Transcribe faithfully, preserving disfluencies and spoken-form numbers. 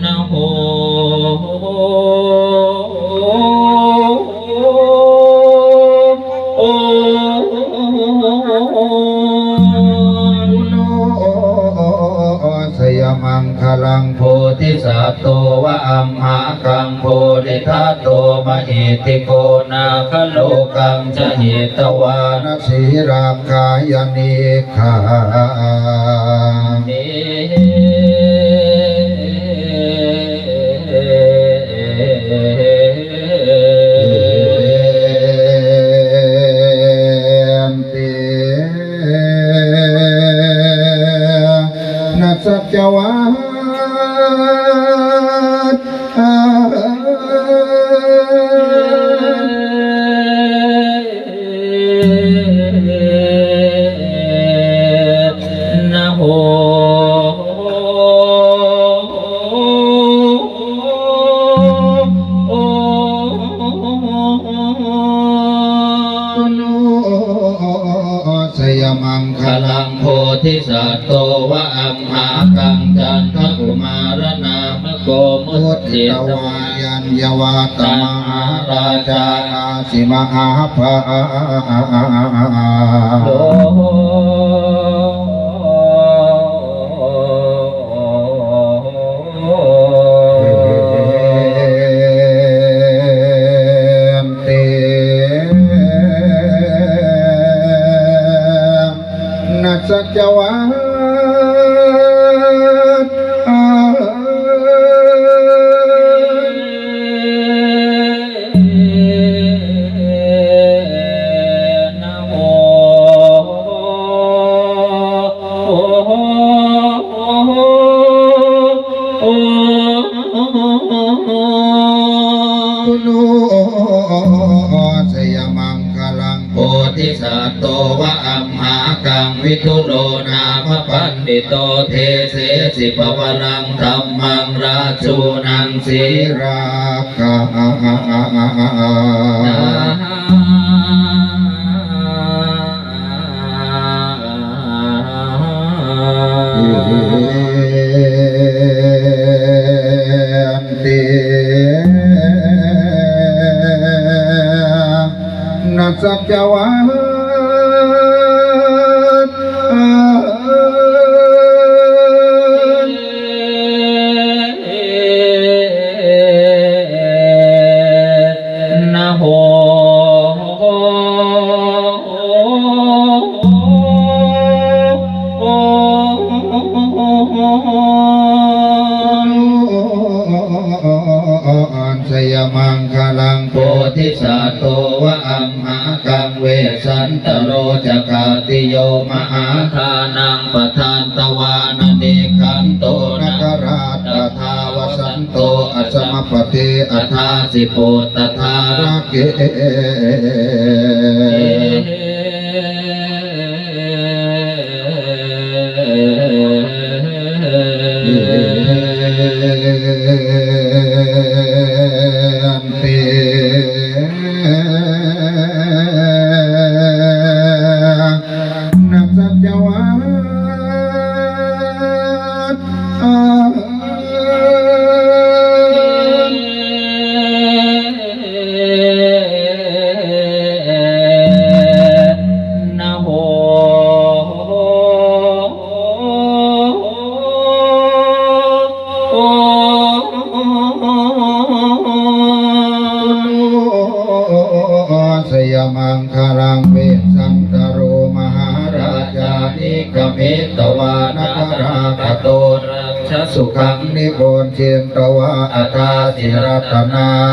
na ho jayamaṅgalaṃ. Bodhisatto va amhākaṃ, bodhidhatto mahiddhiko, nāgalokaṃ ca hitvāna, sīlaṃ gayha nikkhameti. Na saccavajjena na ho jayamaṅgalaṃ. Bodhisatto va amhākaṃ, Candakumāranāmako, muccitvā yaññavatthamārājā, āsi mahābhāgo. Na saccavajjena jayamaṅgalaṃ. Bodhisatto va amhākaṃ, Vidūro nāma paṇḍito, desesi pavaraṃ dhammaṃ, rājūnaṃ sīlakkhā na saccavajjena na ho jayamaṅgalaṃ. Bodhisatto va amhākaṃ, Vessantaro ca Khaddiyo, mahādānaṃ padatvāna, Nighanto nagarāja tathā, Vasanto asamaṃ paṭihassāsi, Puttadārake na saccavajjena na ho jayamaṅgalaṃ. Vessantaro mahārājā, nikkamitvā nāgarāgaso, rājasukhaṃ nibhuñjitvā, aṭṭhāsi ratana